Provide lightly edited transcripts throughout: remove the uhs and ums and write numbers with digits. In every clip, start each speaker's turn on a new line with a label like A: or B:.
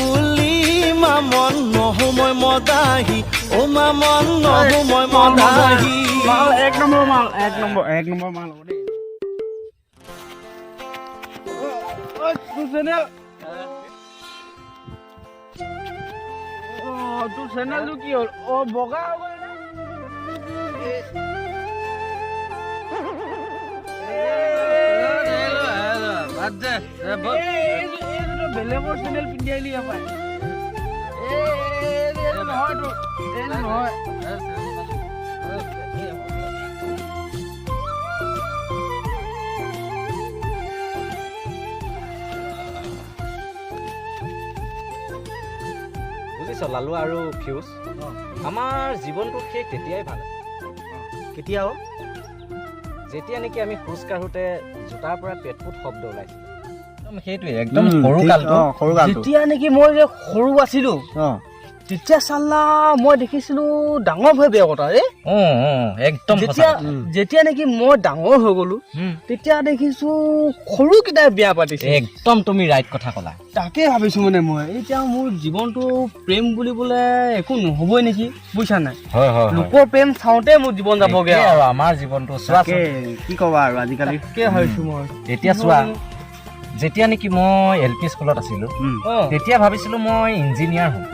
A: বুলি মা মন নহো মই মদাহী, অ মা মন নহো মই মদাহী।
B: মাল এক নম্বৰ, মাল এক নম্বৰ, এক নম্বৰ মাল হ'ব দেই। ঐ, তোৰ চেনেল, অ তোৰ চেনেলটো কি হ'ল? অ বগা হৈ গ'ল নে? এইটো বেলেগৰ চেনেল পিন্ধি আহিলি পাই। এইটো নহয়, এইটো নহয়।
C: বুজিছ লালু আৰু ফিউজ, আমাৰ জীৱনটো সেই তেতিয়াই ভাল আছিল।
D: কেতিয়াও
C: যেতিয়া নেকি আমি খোজ কাঢ়োতে জোতাৰ পৰা পেটপুট শব্দ ওলাইছিল। সেইটোৱে একদম সৰু কালটো।
D: সৰু কালটো।
B: যেতিয়া নেকি মই যে সৰু আছিলো, তেতিয়া চাল্লা মই দেখিছিলো ডাঙৰ ভয় বেয়া কথা ৰে।
C: একদম।
B: যেতিয়া যেতিয়া নেকি মই ডাঙৰ হৈ গলো, তেতিয়া দেখিছো সৰুকেইটাই বিয়া পাতিছে।
C: একদম তুমি ৰাইট কথা ক'লা।
B: তাকে ভাবিছো, মানে মই এতিয়া মোৰ জীৱনটো প্ৰেম বুলিবলে একো নহ'বই নেকি, বুজিছা নাই?
C: হয় হয়।
B: লোকৰ প্ৰেম চাওঁতে মোৰ জীৱন যাবগে।
C: আৰু আমাৰ জীৱনটো চোৱাচোন।
D: কি ক'বা আৰু আজিকালি।
B: তাকে ভাবিছো মই।
C: এতিয়া চোৱা, যেতিয়া নেকি মই এল পি স্কুলত আছিলো, তেতিয়া ভাবিছিলো মই ইঞ্জিনিয়াৰ হ'ম।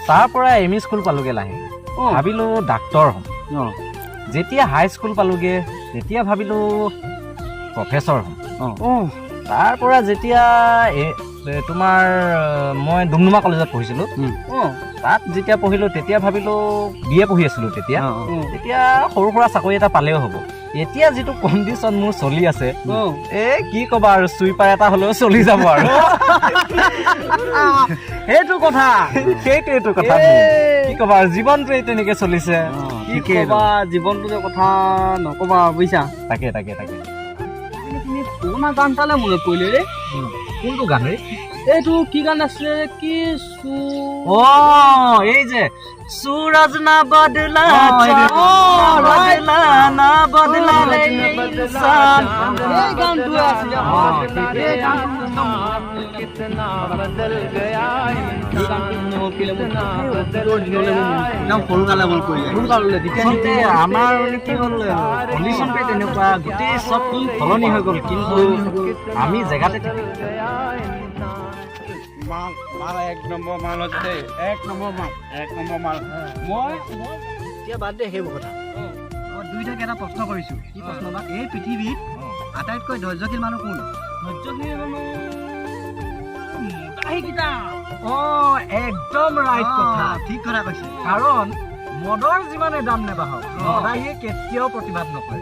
C: তাৰ পৰা এম ই স্কুল পালোগে, লাহে ভাবিলো ডাক্তৰ হ'ম। যেতিয়া হাই স্কুল পালোগে, তেতিয়া ভাবিলো প্ৰফেচৰ হ'ম। তাৰ পৰা যেতিয়া তোমাৰ মই ডুমডুমা কলেজত পঢ়িছিলোঁ, তাত যেতিয়া পঢ়িলোঁ তেতিয়া ভাবিলোঁ, বি এ পঢ়ি আছিলোঁ তেতিয়া, তেতিয়া সৰু সুৰা চাকৰি এটা পালেও হ'ব। এতিয়া যিটো কণ্ডিশ্যন মোৰ চলি আছে, এই কি ক'বা আৰু, চুইপাৰ এটা হ'লেও চলি যাব আৰু।
B: সেইটো কথা,
C: সেইটোৱেইটো কথা। কি ক'বা আৰু, জীৱনটোৱে তেনেকে চলিছে।
B: কি ক'বা, জীৱনটো যে কথা নক'বা, বুজিছা?
C: তাকে তাকে তাকে।
B: তুমি পুৰণা গান এটালে মনত পৰিলে ৰে।
C: কোনটো গান ৰে?
B: এইটো কি গান আছিলে? কি
C: অ এই যে সুৰজ না বদলা, বদলা না বদলা ৰে ইনসান,
B: এই গানটো আছিলে। এই গানটো
D: একদম সৰুকালে মনত পৰিলে।
C: আচলতে আমাৰ মানে কি হ'ল, কণ্ডিশ্যনটোৱে তেনেকুৱা, গোটেই চব সলনি হৈ গ'ল, কিন্তু আমি জেগাতে থাকিলো।
B: মাল মাল এক নম্বৰ মাল হৈছে দেই, এক নম্বৰ মাল, এক নম্বৰ মাল। মই
D: এতিয়া বাদ দে সেইবোৰ কথা। মই দুইটাকে এটা প্ৰশ্ন কৰিছো। কি প্ৰশ্ন বা? এই পৃথিৱীত আটাইতকৈ ধৈৰ্যশীল মানুহ কোন?
B: ধৈৰ্যশীল মানুহ মদাহীকেইটা।
C: অ একদম ৰাইট কথা।
D: ঠিক কথা কৈছে।
C: কাৰণ মদৰ যিমানে দাম নেবাঢ়ক, মদাহীয়ে কেতিয়াও প্ৰতিবাদ নকৰে।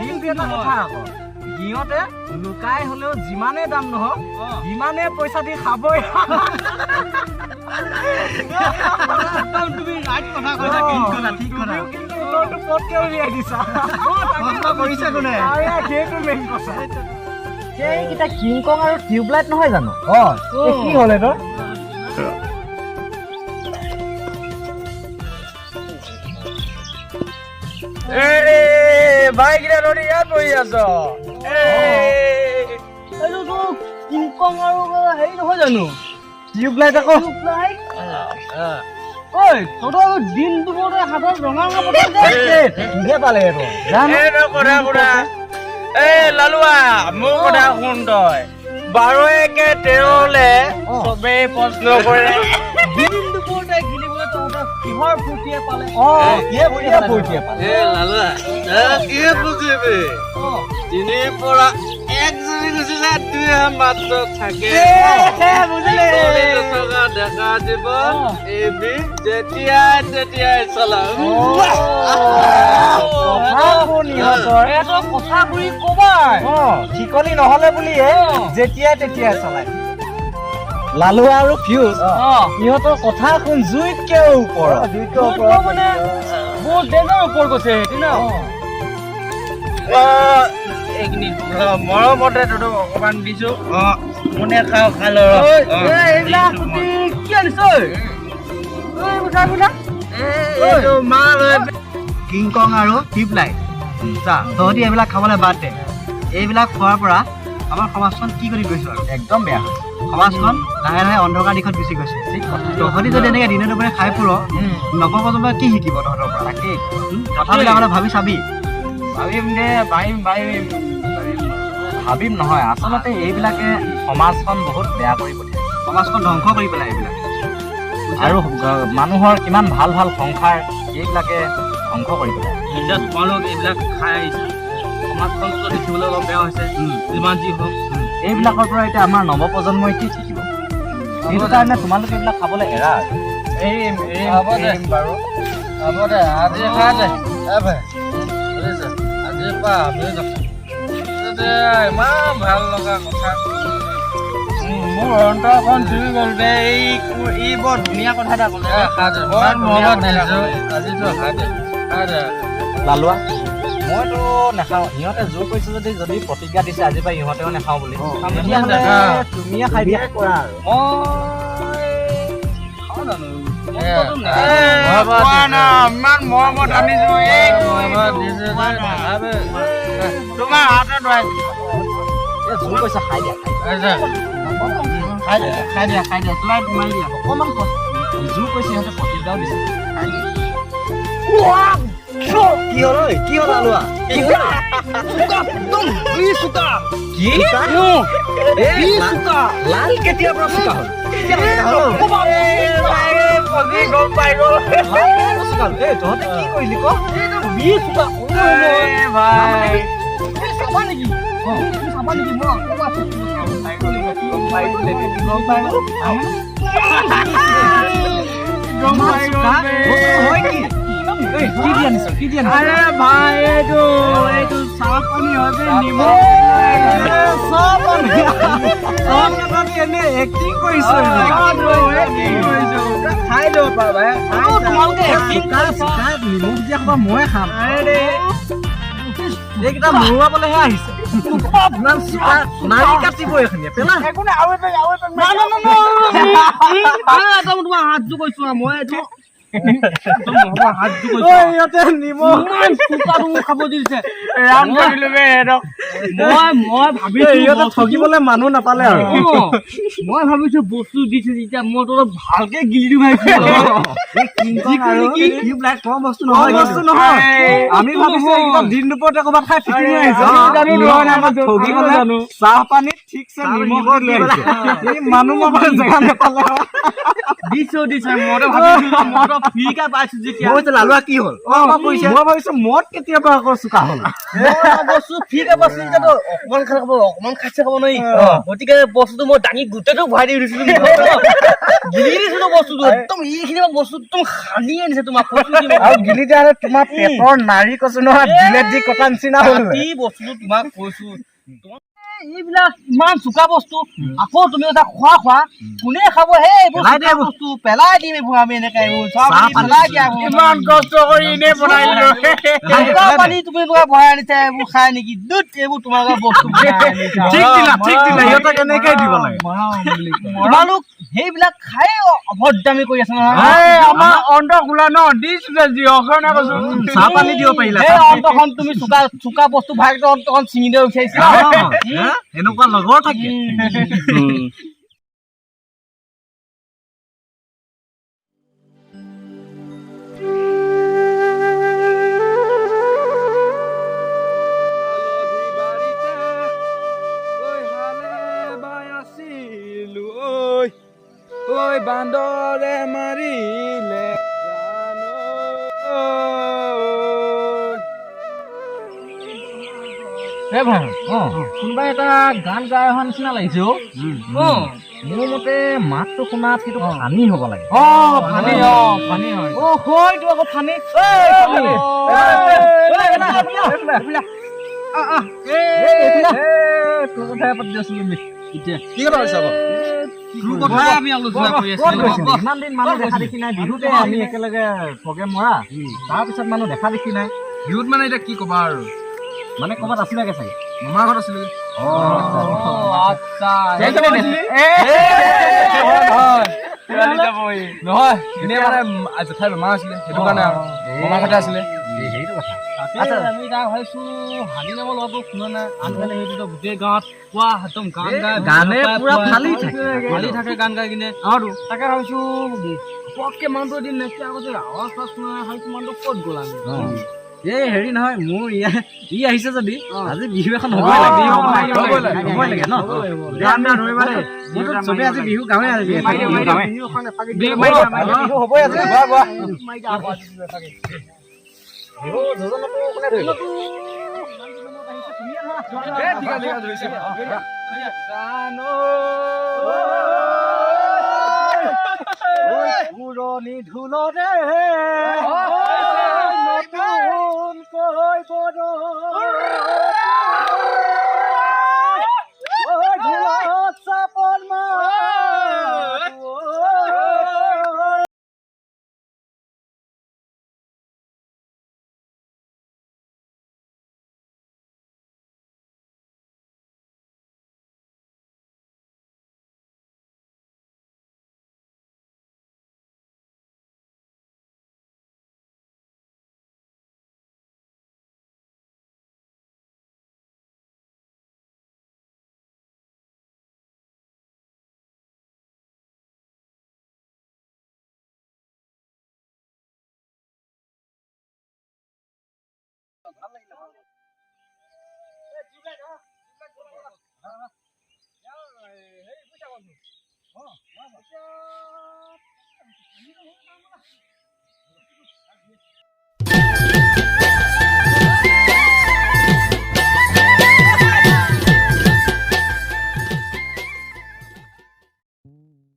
C: কিন্তু এটা কথা আকৌ, সিহঁতে লুকাই হলেও যিমানে দাম নহওক, সিমানে পইচা দি খাবই।
B: তুমি ৰাইট কথা কৈছা।
D: ঠিক কথা, ঠিক কথা।
C: কিন্তু উত্তৰটো পটকে উলিয়াই দিছা।
D: প্ৰশ্ন কৰিছে কোনে?
C: সেইটো মেইন কথা। সেইকেইটা কিংকং আৰু টিউবলাইট নহয় জানো? অ কি হ'ল এইটো?
B: ভাইকেইটা ধৰি ইয়াত বহি আছ? এইটোতো কিংকং আৰু হেৰি নহয় জানো?
C: টিউবলাইট আকৌ।
B: টিউবলাইট। ঐ, তহঁতৰ দিন দুপৰতে হাতত ৰঙা ৰঙা বটল যে?
C: কিহে পালে এইটো?
B: কথা শুনা, এই লালুৱা, মোৰ কথা শুন। তই 12 একে 13লে চবেই প্ৰশ্ন কৰে, দিন দুপৰতে গিলিবলৈ তহঁতৰ কিহৰ ফূৰ্তিয়ে পালে?
C: কিহে ফূৰ্তিয়ে পালে?
E: এ লালুৱা, কিহে বুজিবি? 3ৰ পৰা 1 যদি গুচি যায়, 2হে মাত্ৰ থাকে।
B: বুজিলে?
E: নথকা ডেকা জীৱন এইবিধ যেতিয়াই তেতিয়াই চলা।
B: কথা ঘূৰি কবাই
C: শিকলি নহলে বুলিয়ে যেতিয়াই তেতিয়াই চলাই। লালু আৰু ফিউজ, ইহঁতৰ কথা শুন জুইতকেও ওপৰত।
B: মানে বহুত ডেঞ্জাৰ ওপৰত গৈছে সেইটো ন।
E: এইখিনি মৰমতে তহঁতক অকণমান দিছো, কোনে খাওঁ খালো।
B: এইবিলাক কি আনিছ?
D: কিংকং আৰু টিউবলাইট, চা, তহঁতি এইবিলাক খাবলৈ বাদ দে। এইবিলাক খোৱাৰ পৰা আমাৰ সমাজখন কি কৰি গৈছো আৰু
C: একদম বেয়া হৈছে।
D: সমাজখন লাহে লাহে অন্ধকাৰ দিশত গুচি গৈছে। তহঁতি যদি এনেকৈ দিনে দুপৰে খাই ফুৰ, নৱপ্ৰজন্মই কি শিকিব তহঁতৰ পৰা?
C: তাকেই
D: কথাবিলাক অলপ ভাবি চাবি।
B: ভাবিম দে, ভাবিম ভাবিম
C: ভাবিম নহয়, আচলতে এইবিলাকে সমাজখন বহুত বেয়া কৰি পঠিয়াইছে,
D: সমাজখন ধ্বংস কৰি পেলাই এইবিলাক।
C: আৰু মানুহৰ কিমান ভাল ভাল সংসাৰ এইবিলাকে ধ্বংস কৰি পেলাই।
E: এতিয়া তোমালোক এইবিলাক খাই আহিছা, সমাজখনতো দেখিবলৈ অলপ বেয়া হৈছে, যিমান যি হওক।
C: এইবিলাকৰ পৰা এতিয়া আমাৰ নৱপ্ৰজন্মই কি শিকিব? সেইটো কাৰণে তোমালোকে এইবিলাক খাবলৈ এৰা।
B: এৰিম এৰিম
E: হ'ব দে।
B: এৰিম বাৰু।
E: হ'ব দে, আজি খা দে। এ ভাই, বুজিছ, আজিৰ পৰা আমিও নাখাওঁ। তেতিয়া ইমান ভাল লগা কথা।
B: মোৰ অন্তৰখন জুই গ'ল দে। এই বৰ ধুনীয়া কথা এটা ক'লে।
E: এ, খা দে,
B: বৰ
E: বৰ
B: ধুনীয়া
E: মৰমত
B: কথা এটা
E: দিছো।
B: ক'লে।
E: আজিতো খা দে, খা দে।
C: লালোৱা, মইতো নাখাওঁ। ইহঁতে জোৰ কৰিছে যদি যদি প্ৰতিজ্ঞা দিছে আজিৰ পৰা ইহঁতেও নাখাওঁ বুলি, তেতিয়াহ'লে
E: নাখাওঁ।
C: তুমিয়ে খাই দিয়া।
B: মই খাওঁ জানো?
E: এ,
B: মইতো নাখাওঁ।
E: এ,
B: খোৱা না, ইমান মৰমত আনিছো এইটো,
E: মৰমত
B: এইটো,
E: দিছো
B: খোৱা
E: যে,
B: না।
E: নাখাবি।
B: তোমাৰ হাতত ধৰাই।
C: এই জোৰ কৰিছে, খাই দিয়া, খাই দিয়া।
E: আচ্ছা।
B: খাই দিয়া, খাই দিয়া, খাই দিয়া, তোমাৰ মাৰি দিয়া।
C: অকণমান জোৰ কৰিছে, ইহঁতে প্ৰতিজ্ঞাও দিছে।
D: কি হ'ল ঐ? কি হ'ল আলুৱা?
C: কি? এই লাল কেতিয়াৰ পৰা চোকা হ'ল?
B: গম পাই গ'ল।
C: লাল কেতিয়াৰ পৰা চোকা হ'ল? এই তহঁতে কি কৰিলি ক?
B: এই ভাই।
D: চাবা নেকি? চাবা নেকি? মই আকৌ আছো।
B: গম পাই গ'ল, গম পাই গ'ল। গম পাই গ'ল বে।
C: বস্তুটো হয় কি? এই, কি দি আনিছ? কি দি আনিছ?
B: আৰে ভাই, এইটো এইটো চাহ পানী হয় বে, নিমখ।
C: চাহ পানী। চাহ পানী এনে acting কৰিছ এইবিলাক।
B: acting কৰিছো। খাই ল'ব পাৰা ভাই, খাই
C: অ,
B: চা।
C: তোমালোকে acting কৰিছা। নিমখ দিয়া সোপা ময়ে খাম।
B: আৰে
C: এইকেইটা মৰোৱাবলৈহে আহিছে। ইমান চোকা, নাৰি কাটিব এইখিনিয়ে। পেলা।
B: একো নাই, আৰু এপেক, আৰু এপেক মাৰি দিয়া।
E: আৰে, এটা মই তোমাৰ হাত জোৰ কৰিছো, মই এইটো একদম নহ'ব, হাত জোৰ কৰিছো।
C: ঐ, ইহঁতে নিমখ
E: ইমান চোকাটো মোক খাব দিছে।
B: ৰাম ধৰিলো বে সিহঁতক।
E: মই মই ভাবিছো
C: এই, ইহঁতে
E: বস্তুটো-
C: ঠগিবলৈ মানুহ নাপালে আৰু।
E: অ, মই ভাবিছো বস্তু দিছে যেতিয়া মই তো অলপ ভালকে গিলি দিওঁ ভাবিছো।
D: এইবিলাক কম বস্তু
C: কম
D: নহয়।
C: বস্তু নহয়।
B: এই,
C: আমি ভাবিছো এইকেইটা দিন দুপৰতে ক'ৰবাত খাই ফিটিং হৈ আহিছে।
B: আমিও জানো নহয়,
C: ইহঁতে আমাক ঠগিবলৈ
B: জানো।
C: চাহ পানীত ঠিকছে
D: চাহ
C: নিমখ
D: নিমখ
C: দি লৈ আহিছে। এই মানুহ মৰাৰ জেগা নাপালে আৰু।
E: দিছো দিছে, মইতো ভাবিছো মই তো ফ্ৰীকে পাইছো যেতিয়া।
D: মই কৈছো, লালুৱা কি হ'ল?
C: অ, মই ভাবিছো মদ কেতিয়াবা আকৌ চোকা হ'ল।
E: মই বস্তু ফ্ৰীকে পাইছো যেতিয়া অকমান খালে খাব, অকমান খাইছে খাব নোৱাৰি। গতিকে বস্তুটো মই দাঙি গোটেইটো ভৰাই দি দিছিলো, গিলি দিছিলো বস্তুটো একদম। এইখিনি বস্তু একদম সানি আনিছে তোমাক কৈছো কি মই।
C: আৰু গিলি দিয়া হ'লে তোমাৰ পেটৰ নাড়ি কৈছো নহয়, জিলেট দি কটা নিচিনা হ'ল।
E: ৰাতি বস্তুটো তোমাক কৈছো, এইবিলাক ইমান চোকা বস্তু আকৌ তুমি এটা খোৱা খোৱা কোনে খাব হে এইবোৰ?
D: পেলাই দে
E: চোকা
D: এইবোৰ।
E: বস্তু পেলাই দিম এইবোৰ আমি এনেকে, এইবোৰ চব
D: চাহ
E: আমি
D: পানী
E: পেলাই দিয়া এইবোৰ।
B: ইমান কষ্ট কৰি এনেই বনাই দিলো।
E: চোকা পানী তুমি এনেকুৱা ভৰাই আনিছা, এইবোৰ খাই নেকি দুত? এইবোৰ তোমালোকৰ বস্তু বনাই আনিছা।
C: ঠিক দিলা, ঠিক দিলা, সিহঁতক এনেকেই দিব লাগে।
E: তোমালোক সেইবিলাক খাই অভদ্ৰামি কৰি আছা নহয়।
B: এই, আমাৰ অন্ত খোলা ন দিছো যে যিহৰ কাৰণে কৈছো।
D: চাহ পানী দিব পাৰিলা।
E: সেই অন্তখন তুমি চোকা চোকা বস্তু ভাই অন্তখন ছিঙি দিব বিচাৰিছিলা।
D: অ, হা? এনেকুৱা লগৰ থাকে।
B: হালধি বাৰীতে ঐ হালে বাই আছিলো ঐ, ঐ বান্দৰে মাৰিলে জান ঐ।
C: এই ভাই, কোনোবা এটা গান গাই অহা নিচিনা লাগিছে অ। মোৰ মতে মাতটো শুনাত সেইটো ফানি হ'ব লাগে।
E: অ ফানি, অ ফানি হয়।
C: অ হয়তো আকৌ ফানি। এই, ফানি।
B: তোৰ কথাই পাতি আছিলো আমি এতিয়া।
E: কি কথা কৈছা বাৰু? তোৰ কথাই আমি আলোচনা কৰি
C: ক'ত
E: আছিলো।
C: গৈছিলি? ইমান দিন মানুহ দেখা দেখি নাই। বিহুতে আমি একেলগে প্ৰগ্ৰেম মৰা, তাৰপিছত মানুহ দেখা দেখি নাই।
B: বিহুত মানে এতিয়া কি ক'বা আৰু,
C: মানে ক'ৰবাত আছিলাগে চাগে?
B: মামাৰ ঘৰত আছিলো।
E: আচ্ছা,
B: নহয়, এনেই মানে জেঠাই বেমাৰ আছিলে, সেইটো কাৰণে আৰু মামাৰ ঘৰতে আছিলে।
C: সেইটো কথা। আচ্ছা।
E: আমি তাক ভাবিছো হানি নামৰ ল'ৰাটো শুনা নাই, আনফালে সেইটোতো গোটেই গাঁৱত পুৰা একদম গান গাই
C: গানে পুৰা ফালি থাকে।
E: ফালি থাকে গান গাই কিনে। তাকে ভাবিছো পটকে মানুহটো এদিন নাইকিয়া আগতে আৱাজ চাৱাজ শুনা নাই, ভাবিছো মানুহটো ক'ত গ'ল আমি।
C: এই হেৰি নহয়, মোৰ ই আহিছে যদি আজি বিহু এখন হ'বই লাগে, হ'বই লাগে ন? মোৰতো চবে আজি বিহু গাঁৱে, আজি বিহু গাঁৱে।
D: বিহু হ'বই আজি। গোৱা গোৱা।
C: বিহু যোজনাটো কোনে ধৰিব?
D: পুৰণি ঢোলৰে নতুনকৈ ঢোলত চাপৰ মাত।